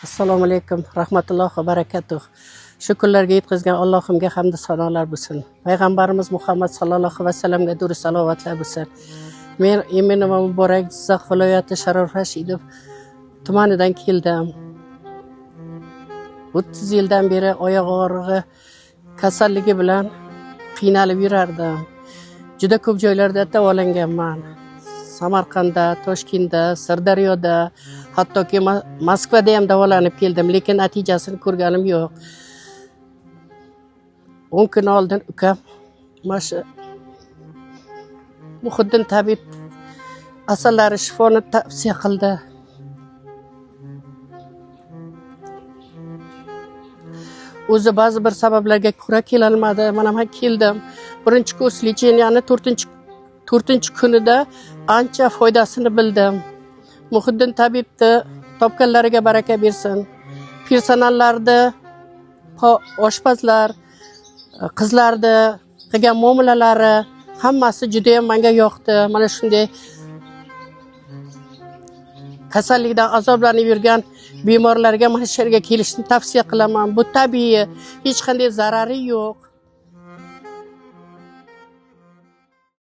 Assalomu alaykum, rahmatullohi va barakatuh. Shu kunlarga yetkazgan Allohimga hamd sanolar bo'lsin. Payg'ambarimiz Muhammad sallallohu alayhi vasallamga durust salovatlar bo'lsin. Men Eminova Muborak, Jizzax viloyati Sharof Rashidov tumanidan keldim. 30 yildan beri oyoq og'rig'i kasalligi bilan qiynalib yurardim. Juda ko'p joylarda davolanganman. Samarqandda, Toshkentda, Sirdaryoda, hattoki Moskvada ham davolanib keldim, lekin natijasini ko'rganim yo'q. 10 kun oldin ukam mana shu Muhiddin tabib asallari shifoni tavsiya qildi. O'zi ba'zi bir sabablarga ko'ra kelolmadi. Mana men keldim. Birinchi kurs lechенияni 4-kunida ancha foydasini bildim. Muhiddin tabibni topganlariga baraka bersin. Personallarni, oshpazlar, qizlarni qilgan muomalalari hammasi juda ham menga yoqdi. Mana shunday kasallikdan azoblanib yurgan bemorlarga mana shu yerga kelishni tavsiya qilaman. Bu tabiiy, hech qanday zarari yo'q.